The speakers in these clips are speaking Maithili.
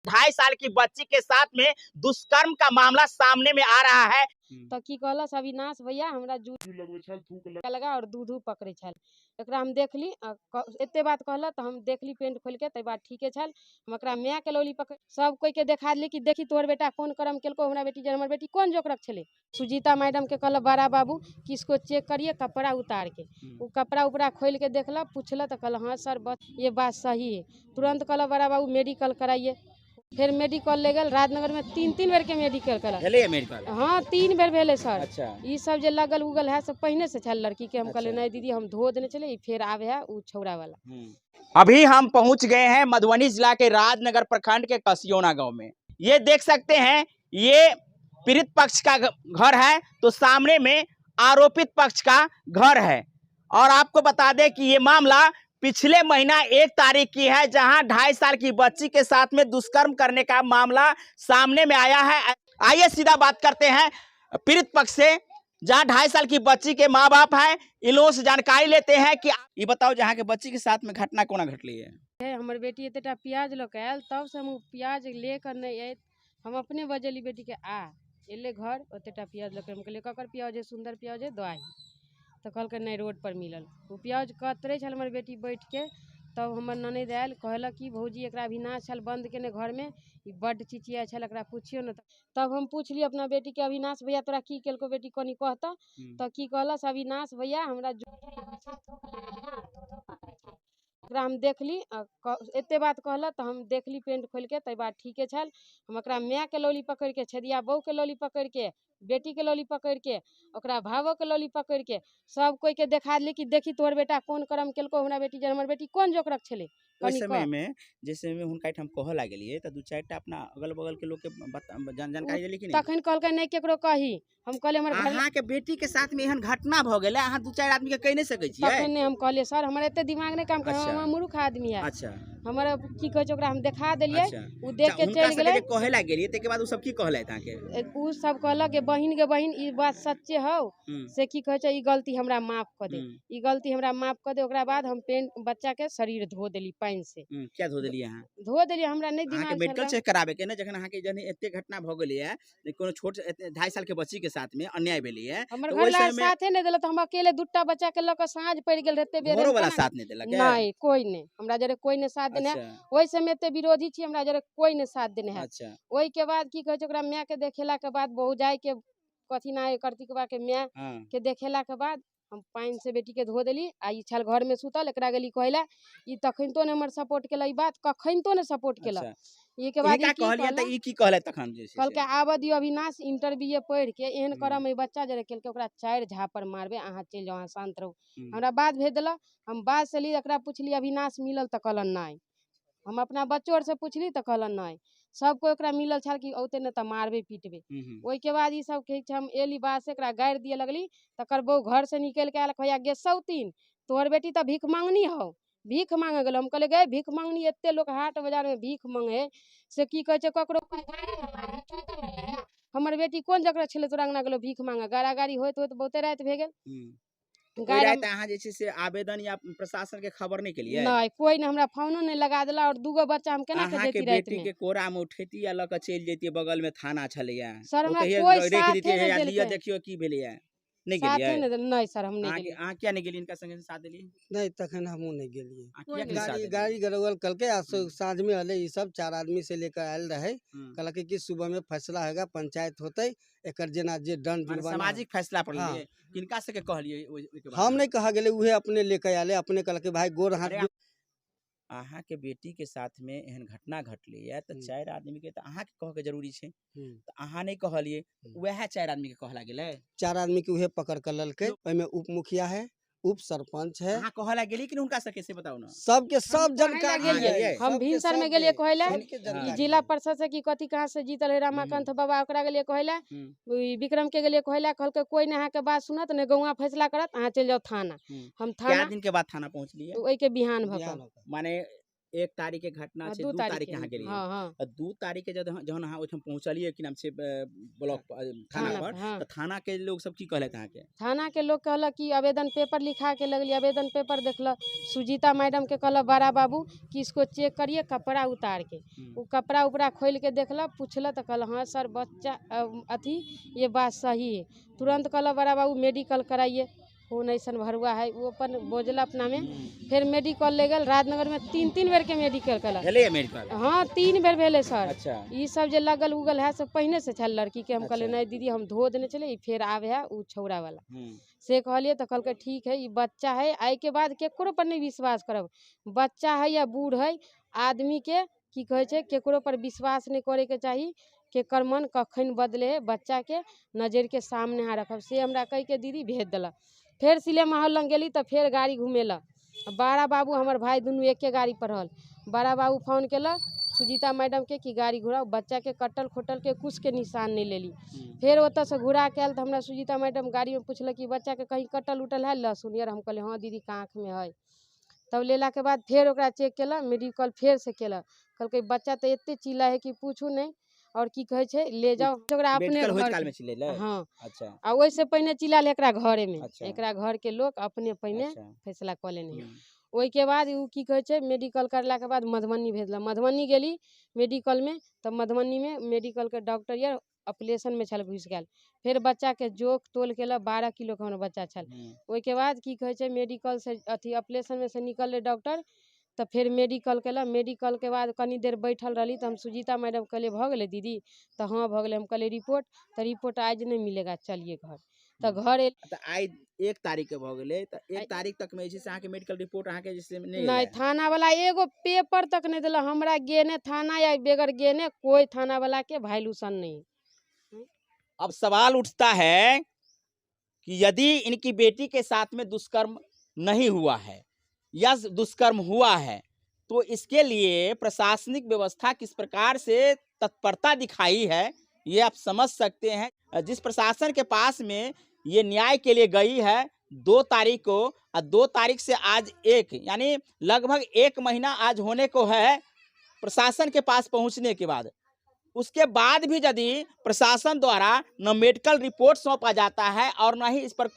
2.5 साल की बच्ची के साथ में दुष्कर्म का मामला सामने में आ रहा है। तऽ की कहलस अविनाश भैया हमरा जू लगा और दूध पकड़ै छल, एकरा हम देखली। एते बात कहलक तऽ हम देखली पेंट खोलिके, तऽ बात ठीके छल। हम एकरा मायके लौली पकड़ सब कोइके देखा देली कि देखी तोहर बेटा कोन कर्म केलको हमरा बेटी जे हमर बेटी कोन जोकरक छलै। सुजीता मैडम के कहलक बड़ा बाबू कि इसको चेक करिए कपड़ा उतार के। ओ कपड़ा उपड़ा खोलि के देखलक, पुछलक तऽ कहलक हाँ सर बस ये बात सही है। तुरंत कहलक बड़ा बाबू मेडिकल कराइए। फेर मेडिकल ले गेल राजनगर में, 3-3 बेर के मेडिकल करा भेलै मेडिकल। हाँ 3 बेर भेलै सर। अच्छा। ई सब जे लगल उगल है सब पहिने से छल लड़की के। हम कहले नहीं दीदी हम धो देने छलियै, फेर आबे है उ छौड़ा वाला। अभी हम पहुंच गए हैं मधुबनी जिला के राजनगर प्रखंड के कसियोना गांव में। ये देख सकते हैं ये पीड़ित पक्ष का घर है, तो सामने में आरोपित पक्ष का घर है। और आपको बता दें कि ये मामला पिछले महीना 1 तारीख की है, जहां 2.5 साल की बच्ची के साथ में दुष्कर्म करने का मामला सामने में आया है। आइए सीधा बात करते हैं पीड़ित पक्ष से, जहां 2.5 साल की बच्ची के माँ बाप हैं। इन लोगों से जानकारी लेते हैं कि ये बताओ जहां के बच्ची के साथ में घटना कोना घटली है। हमर बेटी एतेटा प्याज लऽ के आयल, तब से हम उ प्याज लेकर नहीं आयत। हम अपने बजेली बेटी के आ एले घर, ओतेटा प्याज लऽ के। हम कहलियै ककर प्याज है, सुंदर प्याज है दो आही। तऽ कहलकै नहि रोड पर मिलल। ओ प्याज कतरै छल हमर बेटी बैठ के। तब हमर ननैद आयल, कहलक कि भौजी एकरा अविनाश छल बंद केने घरमे, ई बड्ड चिचियाइ छल, एकरा पुछियौ ने। तब हम पुछलियै अपना बेटीके अविनाश भैया तोरा की केलकौ बेटी कनि कहतऽ। तऽ की कहलस अविनाश भैया हमरा एकरा हम देखली। एते बात कहलक तऽ हम देखली पेंट खोलिके, तऽ बात ठीके छल। हम एकरा मायके लौली पकड़िके, छेदिया बहूके लौली पकड़िके, बेटीके लौली पकड़िके, ओकरा भावोके लौली पकड़िके सब कोइके देखा देली कि देखी तोहर बेटा कोन कर्म केलको हमरा बेटी जे हमर बेटी कोन जोकरक छलै। ओहि समय में जैसे में हुनका एहिठाम कहऽ लागलियै तऽ 2-4 टा अपना अगल बगल के लोक के जानकारी देली कि नहि? तखन कहलकै नहि केकरो कही। हम कहलियै हमर घर अहाँके बेटी के साथ में एहन घटना भऽ गेलै, अहाँ 2-4 आदमी के कहि नहि सकै छियै? तखन नहि हम कहलियै सर हमर एते दिमाग नहि काम करै, हम मूर्ख आदमी है। अच्छा। हमर की कहै छै ओकरा हम देखा देलियै, ओ देख के चलि गेलै। कहै लागि गेलियै ताहिके बाद ओ सब की कहलथि अहाँके? ओ सब कहलक गे बहिन गे बहिन ई बात सच्चे हौ, से की कहै छै ई गलती हमरा माफ कऽ दे, ई गलती हमरा माफ कऽ दे। ओकरा बाद हम पेंट बच्चा के शरीर धो देली पानि से। किया धो देलियै अहाँ? धो देलियै, हमरा नहि दिमाग मेडिकल चेक कराबे के ने, जखन अहाँके जहन एते घटना भऽ गेलैया, कोनो छोट 2.5 साल के बच्ची के साथ में अन्याय भेलैया, हमर घर वाला साथे नहि देलक, तऽ हम अकेले 2टा बच्चा के लऽ कऽ साँझ पड़ि गेल एते बेर। घरो वाला साथ नहि देलक? नहि कोइ नहि, हमरा जरे कोइ नहि साथ देने है। ओहि समय एते विरोधी छी, हमरा जरे कोइ नहि साथ देने है। ओहि के बाद की कहै छै ओकरा माय के देखेला के बाद, बहु जाय के कथी ना कार्तिक बा के माय के देखेला के बाद हम पानि से बेटी के धो देली। आ ई छल घर में सुतल, एकरा गेली कहला ई तखन तो ने हमर सपोर्ट केलक, ई बात कखन तो ने सपोर्ट केलक। ई के बाद ई की कहलै तखन? कहलकै आबऽ दियौ अविनाश इंटर बी ए पढ़ि के एहन करम ई बच्चा जरे केलकै ओकरा 4 झापड़ मारबै, अहाँ चलि जाउ, अहाँ शान्त रहू। हमरा बाद भेज देलक। हम बाद से ली एकरा पुछली अविनाश मिलल तऽ कहलन नहि। हम अपना बच्चो आर से पुछली तऽ कहलन नहि। सब कोइ ओकरा मिलल छल कि औते नहि तऽ मारबै पीटबै। ओहिके बाद ई सब कहै छै हम एली बाद से एकरा गारि दिअ लगली, तकर बहु घर से निकलि के आयल, कहैया गे सौतीन तोहर बेटी तऽ भीख मांगनी हौ, भीख मांगे गेलो। हम कहलियै गे भीख मांगनी एते लोक हाट बाजार में भीख मांगे से की कहै छै ककरो हमर बेटी कोन जकरा छलै तोरा अंगना गेलो भीख मांगे। गारागारी होइत होइत बहुते राति भए गेल। राति अहाँ जे छै से आवेदन या प्रशासन के खबर नहि केलियै? नहि, कोइ नहि हमरा फोनो नहि लगा देला। और 2 गो बच्चा हम केना के जैती राति में? बेटी के कोरा में उठैती या लऽ के चलि जैती, बगल में थाना छलैया सर, हमरा कोइ साथे नहि देलकै। देखियौ की भेलैया, नहि गेलियै? नहि सर हम नहि गेलियै। अहाँ किया नहि गेलियै हिनका संगे साथ देलियै? नहि तखन हमहूँ नहि गेलियै। गाड़ी गड़बड़ कलकै आ साँझ में अलै ई सब 4 आदमी से लेकर आयल रहै। कहलकै कि सुबह में फैसला होगा, पंचायत होतै, एकर जेना जे दंड जुर्माना सामाजिक फैसला पर लेलियै। किनका सबके कहलियै? हम नहि कहा गेलै, उहे अपने लेके आयल, अपने कहलकै भाई गोर हाथ। अहाँ के बेटी के साथ में एहन घटना घटलैया तऽ 4 आदमी के तऽ अहाँ के कह के जरूरी छै, तऽ अहाँ नहि कहलियै, वएह 4 आदमी के कहला गेलै। 4 आदमी के उहे पकड़ के ललकै। ओहिमे उप मुखिया है, उप सरपंच है। अहाँ कहला गेली कि हुनका सबके से बताउ ना? सबके सब जानकारी। हम भिनसर में गेलियै कहला, ई जिला परिषद से की कथी कहाँ से जीतल है रमाकांत बाबा, ओकरा गेलियै कहला, विक्रम के गेलियै कहला, कहलकै कोइ नहि अहाँके बात सुनत, नहि गौआँ फैसला करत, अहाँ चलि जाउ थाना। हम थाना दिन के बाद थाना पहुँचलियै, ओहिके बिहान भऽ माने 1 तारीख के घटना छै, 2 2 तारीख तारीख के के अहाँ गेलियै। हँ हँ। आ 2 तारीख के जहन अहाँ ओहिठाम पहुँचलियै की नाम छै ब्लॉक थाना पर, हँ। तऽ थाना के लोग सब की कहलथि अहाँके? थाना के लोग कहलक कि आवेदन पेपर लिखा के लगली, आवेदन पेपर देखलक। सुजीता मैडम के कहलक बड़ा बाबू कि इसको चेक करिए कपड़ा उतार के। ओ कपड़ा उपड़ा खोल के देखलक, पूछलक तऽ कहलक हाँ सर बच्चा अथी ये बात सही है। तुरंत कहलक बड़ा बाबू मेडिकल कराइए, खून ऐसन भरुआ है। वो अपन बोझल अपना में, फेर मेडिकल ले गेल। राजनगर में 3-3 बेर के मेडिकल कलक। भेलै मेडिकल? हाँ 3 बेर भेलै सर। अच्छा। ई सब जे लगल उगल है सब पहिने से छल लड़की के। हम कहलियै अच्छा। नहीं दीदी हम धो देने छलियै, ई फेर आबे है उ छौड़ा वाला। से कहलियै तऽ कहलकै ठीक है, ई बच्चा है, एहिके बाद केकरो पर नहीं विश्वास करब, बच्चा है या बूढ़ है, आदमी के की कहै छै केकरो पर विश्वास नहीं करे के चाही, केकर मन कखन बदले है, बच्चा के नजर के सामने अहाँ रखब। से हमरा कहि के दीदी भेज देलक। फेर सिनेमा हॉल लग गेली तऽ फेर गाड़ी घुमेलक। बड़ा बाबू हमर भाई दुनू एके गाड़ी पर रहल। बड़ा बाबू फोन केलक सुजीता मैडम के कि गाड़ी घुराउ, बच्चा के कटल खोटल के कुछ के निशान नहीं लेली। फेर ओतऽसँ घुरा के आयल तऽ हमरा सुजीता मैडम गाड़ीमे पुछलक कि बच्चाके कहीं कटल उटल है लहसुन यार? हम कहलियै हाँ दीदी काँखमे है। तब लेलाके बाद फेर ओकरा चेक केलक, मेडिकल फेरसँ केलक। कहलकै बच्चा तऽ एते चिल्लाइ है कि पूछू नहि, और की कहै छै ले जाओ ओकरा अपने मेडिकल होइत घर। काल में चिल्लेलै? हाँ। अच्छा। आ ओहिसँ पहिने चिल्लायल एकरा घरेमे। अच्छा। एकरा घरके लोक अपने पहिने अच्छा। फैसला कऽ लेने है। ओहिके बाद ओ की कहै छै मेडिकल करलाके बाद मधुबनी भेजलक। मधुबनी गेली मेडिकलमे तऽ मधुबनीमे मेडिकलके डॉक्टर यार ऑपरेशनमे छल घुसि गेल। फेर बच्चाके जोख तोल केलक, 12 किलोके हमर बच्चा छल। ओहिके बाद की कहै छै मेडिकल से अथी ऑपरेशनमे से निकललै डॉक्टर तऽ फेर मेडिकल केलक। मेडिकल के बाद कनी देर बैठल रहली तऽ हम सुजीता मैडम कहलियै भऽ गेलै दीदी? तऽ हाँ भऽ गेलै। हम कहलियै रिपोर्ट? तऽ रिपोर्ट आज नहीं मिलेगा, चलिए घर। तऽ घर तऽ आइ 1 तारीख के भऽ गेलै, तऽ 1 तारीख तक में जे छै से अहाँके मेडिकल रिपोर्ट अहाँके जे छै नहि नहि, एलै? थाना वाला एगो पेपर तक नहीं देलक। हमरा गेने थाना या बेगर गेने कोई थाना वाला के वैल्यूशन नहीं। अब सवाल उठता है कि यदि इनकी बेटी के साथ में दुष्कर्म नहीं हुआ है या दुष्कर्म हुआ है तो इसके लिए प्रशासनिक व्यवस्था किस प्रकार से तत्परता दिखाई है ये आप समझ सकते हैं। जिस प्रशासन के पास में ये न्याय के लिए गई है 2 तारीख को, और 2 तारीख से आज 1 यानी लगभग 1 महीना आज होने को है प्रशासन के पास पहुंचने के बाद, उसके बाद भी यदि प्रशासन द्वारा न मेडिकल रिपोर्ट सौंपा जाता है और न ही इस पर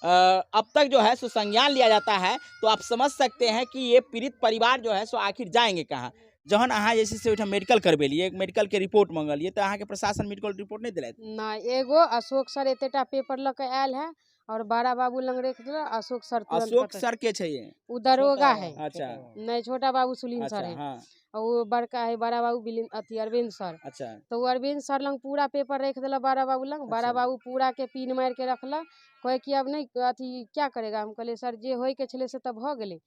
अब तक जो है सो संज्ञान लिया जाता है, तो आप समझ सकते हैं कि ये पीड़ित परिवार जो है सो आखिर जाएंगे कहाँ। जहन अहाँ जे छै से ओहिठाम मेडिकल करबेलियै, मेडिकल के रिपोर्ट मंगलियै, तऽ अहाँके प्रशासन मेडिकल रिपोर्ट नहि देलथि? नहि, एगो अशोक सर एतेटा पेपर लऽ के आयल है और बड़ा बाबू लंग रख देलक। अशोक सर तुरंत अशोक सर के छै ये? उ दरोगा है। अच्छा। नहीं, छोटा बाबू सुलीम सर है। हाँ। और वो बड़का है बड़ा बाबू बिलिन अथी अरविंद सर। अच्छा। तो वो अरविंद सर लंग पूरा पेपर रख देलक बड़ा बाबू लंग। बड़ा बाबू पूरा के पिन मार के रखलक, कहे कि अब नहीं अथी क्या करेगा। हम कहलियै सर जे होइके छलै से तऽ भऽ गेलै,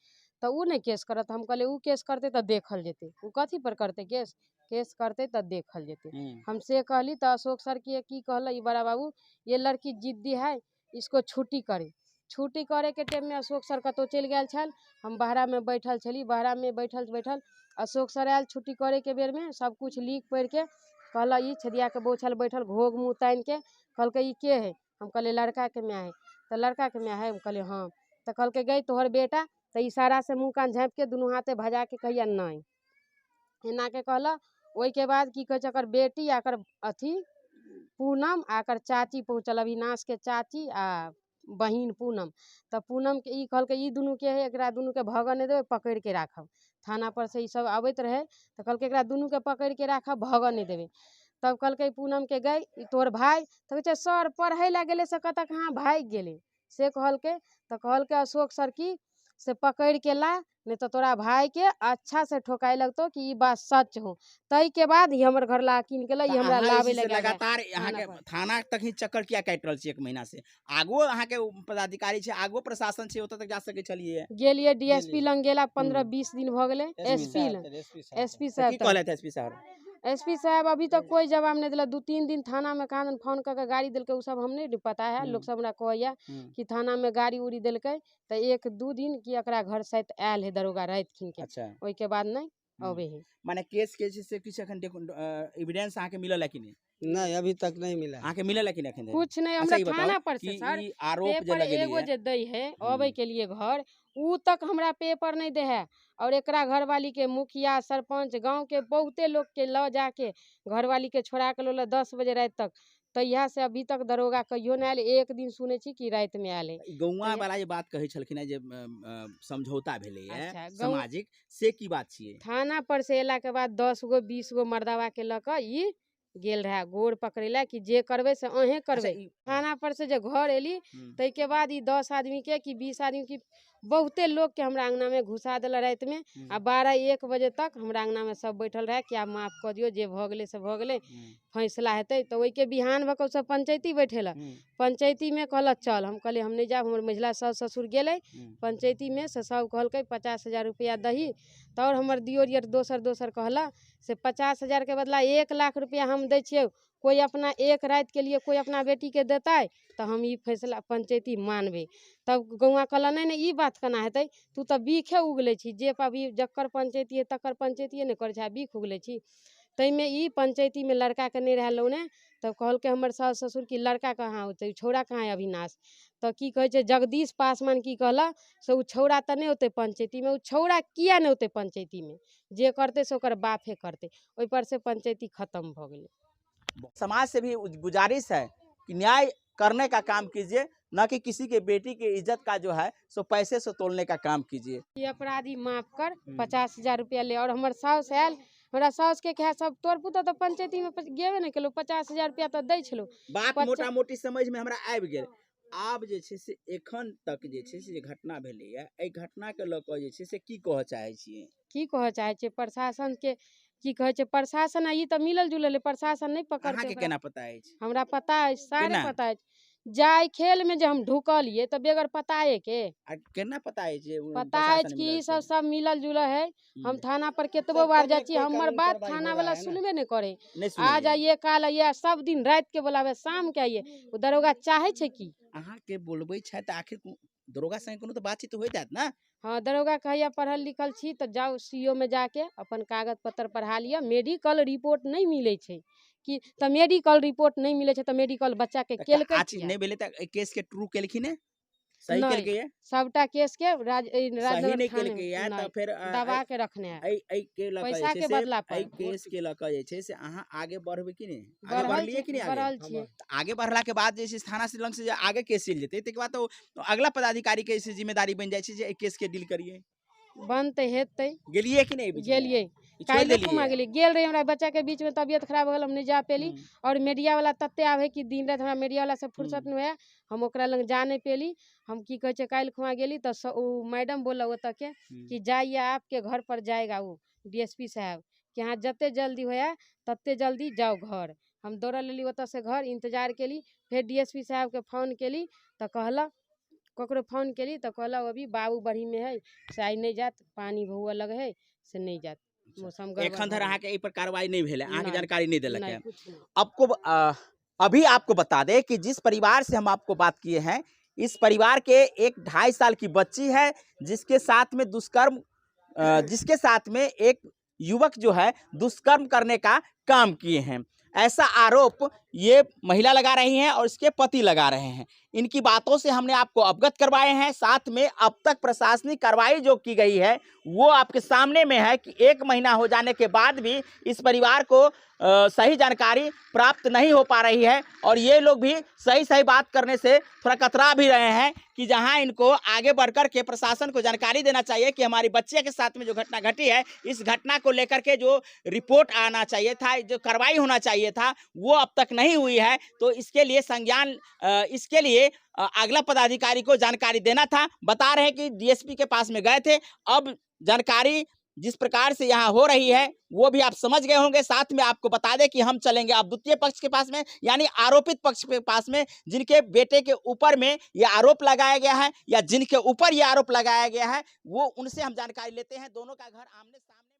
तऽ उ नहि केस करत। हम कहलियै उ केस करतै तऽ देखल जेतै, उ कथी पर करतै केस, केस करतै तऽ देखल जेतै। हम से कहली तऽ अशोक सर के की कहल ई बड़ा बाबू, ये लड़की जिद्दी है, इसको छुट्टी करे। छुट्टी करैके टाइममे अशोक सर कतहु चलि गेल छल, हम बहरामे बैठल छली। बहरामे बैठल बैठल अशोक सर आयल छुट्टी करैके बेरमे, सब कुछ लिख पढ़िके कहलक ई छेदियाके बहू छल बैठल घोघ मुँह तानिके, कहलकै ई के है? हम कहलियै लड़काके माय है। तऽ लड़काके माय है? हम कहलियै हाँ। तऽ कहलकै गई तोहर बेटा, तऽ इशारासँ मुँह कान झाँपिके दुनू हाथे भजाके कहिया नहि एनाके कहलक। ओहिके बाद की कहै छै एकर बेटी आ एकर अथी पूनम आ एकर चाची पहुँचल, अविनाशके चाची आ बहिन पूनम। तऽ पूनमके ई कहलकै ई दुनूके है, एकरा दुनूके भगऽ नहि देबै, पकड़िके राखब। थाना पर से ई सब अबैत रहै तऽ कहलकै एकरा दुनूके पकड़िके राखब, भगऽ नहि देबै। तब कहलकै पूनमके गई ई तोहर भाय, तऽ कहै छै सर पढ़ै लए गेलै से कतऽ कहाँ भागि गेलै से कहलकै। तऽ कहलकै अशोक सर की से पकड़िके ला, नहीं तऽ तोरा भाईके अच्छा से ठोकाइ लगतौ कि ई बात सच हो। ताहिके बाद ई हमर घर ला कीन के ई हमरा लाबै लए लगातार अहाँके थाना तक ही चक्कर किया काटि रहल छी 1 महीना से? आगो अहाँके पदाधिकारी छै, आगो प्रशासन छै, ओतऽ तक जा सकै छलियै? गेलियै डीएसपी लग गेला 15-20 दिन भऽ गेलै। एसपी एसपी साहब की कहलथि? एसपी साहब, एसपी साहब अभी तक कोई जवाब नहीं दिला। 2-3 दिन थाना में कहाँ फोन करके गाड़ी दिलकै, उ सब हम नहीं पता है, लोग सब हमरा कहैया कि थाना में गाड़ी उड़ी दिलकै। तऽ 1-2 दिन कि एकरा घर शायद आयल है दरोगा राति खिन के। अच्छा। ओहिके बाद नहीं अबे है। माने केस के से किछु अखन एविडेंस अहाँके मिलल है कि नहीं? नहीं, अभी तक नहीं मिला। अहाँके मिलल है कि नहीं अखन? कुछ नहीं, हमरा थाना पर से सर आरोप जे पेपर एगो जे दै है अबै के लिए घर, उ तक हमरा पेपर नहि दै है। और एकरा घरवाली के मुखिया सरपंच गाँव के बहुते लोग के लऽ जाके घरवाली के छोड़ा के लौलक 10 बजे राति तक। तहिया से अभी तक दरोगा कहियो नहि आयल। एक दिन सुनै छी कि राति में आयल है। गौवा वाला जे बात कहै छलखिन जे समझौता भेलै अच्छा, सामाजिक, से की बात छियै? थाना पर से अयला के बाद 10 गो 20 गो मर्दावा के लऽ कऽ ई गेल रहे गोड़ पकड़ै लए कि जे करबै से अहें करबै। थाना पर से जे घर एली ताहिके बाद ई 10 आदमी के कि 20 आदमी की बहुते लोग के हमरा अंगना में घुसा देलक राति में। आ 12-1 बजे तक हमरा अंगना में सब बैठल रहे कि आब माफ कऽ दियौ, जे भऽ गेलै से भऽ गेलै, फैसला हेतै। तऽ ओहिके बिहान भऽ कऽ सब पंचैती बैठेलक। पंचैती में कहलक चल, हम कहलियै हम नहि जायब, हमर महिला साउस ससुर गेलै पंचैती में से सब कहलकै 50,000 रुपया दही। तऽ आओर हमर दियोर आर दोसर दोसर कहलक से 50,000 के बदला 1 लाख रुपया हम दै छियै, कोई अपना एक राति के लिए कोई अपना बेटी के देतै तऽ हम ई फैसला पंचैती मानबै। तब गौआ कहलक नहि नहि ई बात केना हेतै, तू तऽ बीखे उगलै छी, जे अभी जकर पंचैती है तकर पंचैतिए नहि करै छै, आ बीख उगलै छी। ताहिमे ई पंचैतीमे लड़काके नहि रहै लौने। तब कहलकै हमर साउस ससुर कि लड़का कहाँ होतै, छौड़ा कहाँ है अविनाश। तऽ की कहै छै जगदीश पासवान की कहलक से ओ छौड़ा तऽ नहि होतै पंचैतीमे, ओ छौड़ा किया नहि होतै पंचैतीमे, जे करतै से ओकर बापे करतै। ओहिपर से पंचैती खत्म भऽ गेलै। समाज से भी गुजारिश है कि न्याय करने का काम कीजिए, न कि किसी के बेटी के इज्जत का जो है सो पैसे से तोलने का काम कीजिए। ये अपराधी माफ कर, 50,000 रुपया ले। और हमर साउस आयल, हमरा साउस के कहे सब तोर पुतोह तऽ पंचैती में गेबे नहि केलौ, 50,000 रुपया तऽ दै छलौ। बात मोटा मोटी समझ में हमरा आबि गेल। आब जे छै से एखन तक जे छै से जे घटना भेलैया, एहि घटना के लऽ कऽ जे छै से की कहऽ चाहै छियै? की कहऽ चाहै छियै प्रशासन के, की कहै छै प्रशासन ई तऽ मिलल जुलल है, प्रशासन नहि पकड़तै। अहाँके केना पता अछि? हमरा पता अछि, सारे पता अछि। जाय खेल में जे हम ढुकलियै तऽ बेगर पताए के। केना पता अछि? पता अछि कि ई सब सब मिलल जुलल है। हम थाना पर केतबो बार जाइ छी, हमर बात थाना वाला सुनबे नहि करे। आज आइए काल आइए, सब दिन राति के बोलावे, शाम के आइए। ओ दरोगा चाहे छै की अहाँके बोलबै छै तऽ आखिर दरोगा संगे कोनो तऽ बातचीत होइत हैत ने? हाँ, दरोगा कहैया पढ़ल लिखल छी तऽ जाउ सी ओ में जाके अपन कागज पत्तर पढ़ा लिअ। मेडिकल रिपोर्ट नहि मिलै छै कि तऽ मेडिकल रिपोर्ट नहि मिलै छै तऽ मेडिकल बच्चा के केलकै नहि भेलै तऽ केस के ट्रू केलखिन ने? सही केलकै ये सबटा केस के राजनगर नहीं केलकै या तऽ फेर दबा के रखने है। एहि के लऽ पैसा के बदला पर एहि केस के लऽ कऽ जे छै से अहाँ आगे बढ़बै कि नहि? आगे बढ़लियै कि नहि? बढ़ल छियै। आगे बढ़ला के बाद जे छै थाना से लग से आगे केस चलि जेतै, ताहिके बाद तो अगला पदाधिकारी के जिम्मेदारी बनि जाइ छै जे एहि केस के डील करियै। बनतै हेतै। गेलियै कि नहि? गेलियै, काल्हि घुमा गेलियै, गेल रही। हमरा बच्चा के बीच में तबियत खराब हो गेल, हम नहीं जा पेली। और मीडिया वाला तते आबै कि दिन राति हमरा मीडिया वाला से फुर्सत नहीं है, हम ओकरा लग जा नहीं पेली। हम की कहै छै काल्हि खुमा गेली तऽ ओ मैडम बोलल ओतऽ के कि जाइए आपके घर पर जाएगा वो DSP साहब, कि अहाँ जते जल्दी होया तते जल्दी जाओ घर। हम दौड़ल लेली ओतऽ से घर, इंतजार केली। फेर DSP साहब के फोन केली तऽ कहलक, ककरो फोन केली तऽ कहलक अभी बाबू बढ़ी में है से आइ नहीं जात, पानी हुअ लगे है से नहीं जात, मौसम गड़बड़। एखन धरि अहाँके एहि पर कार्रवाई नहीं भेल है, अहाँके जानकारी नहीं देलक है। आपको अभी आपको बता दें कि जिस परिवार से हम आपको बात किए हैं, इस परिवार के एक 2.5 साल की बच्ची है जिसके साथ में दुष्कर्म, जिसके साथ में एक युवक जो है दुष्कर्म करने का काम किए हैं, ऐसा आरोप ये महिला लगा रही हैं और इसके पति लगा रहे हैं। इनकी बातों से हमने आपको अवगत करवाए हैं। साथ में अब तक प्रशासनिक कार्रवाई जो की गई है वो आपके सामने में है कि 1 महीना हो जाने के बाद भी इस परिवार को सही जानकारी प्राप्त नहीं हो पा रही है और ये लोग भी सही सही बात करने से थोड़ा कतरा भी रहे हैं कि जहां इनको आगे बढ़ कर के प्रशासन को जानकारी देना चाहिए कि हमारी बच्चे के साथ में जो घटना घटी है, इस घटना को लेकर के जो रिपोर्ट आना चाहिए था, जो कार्रवाई होना चाहिए था, वो अब तक नहीं हुई है। तो इसके लिए संज्ञान, इसके लिए अगला पदाधिकारी को जानकारी देना था। बता रहे हैं कि DSP के पास में गए थे। अब जानकारी जिस प्रकार से यहाँ हो रही है वो भी आप समझ गए होंगे। साथ में आपको बता दें कि हम चलेंगे आप द्वितीय पक्ष के पास में, यानी आरोपित पक्ष के पास में, जिनके बेटे के ऊपर में यह आरोप लगाया गया है या जिनके ऊपर यह आरोप लगाया गया है, वो उनसे हम जानकारी लेते हैं। दोनों का घर आमने सामने।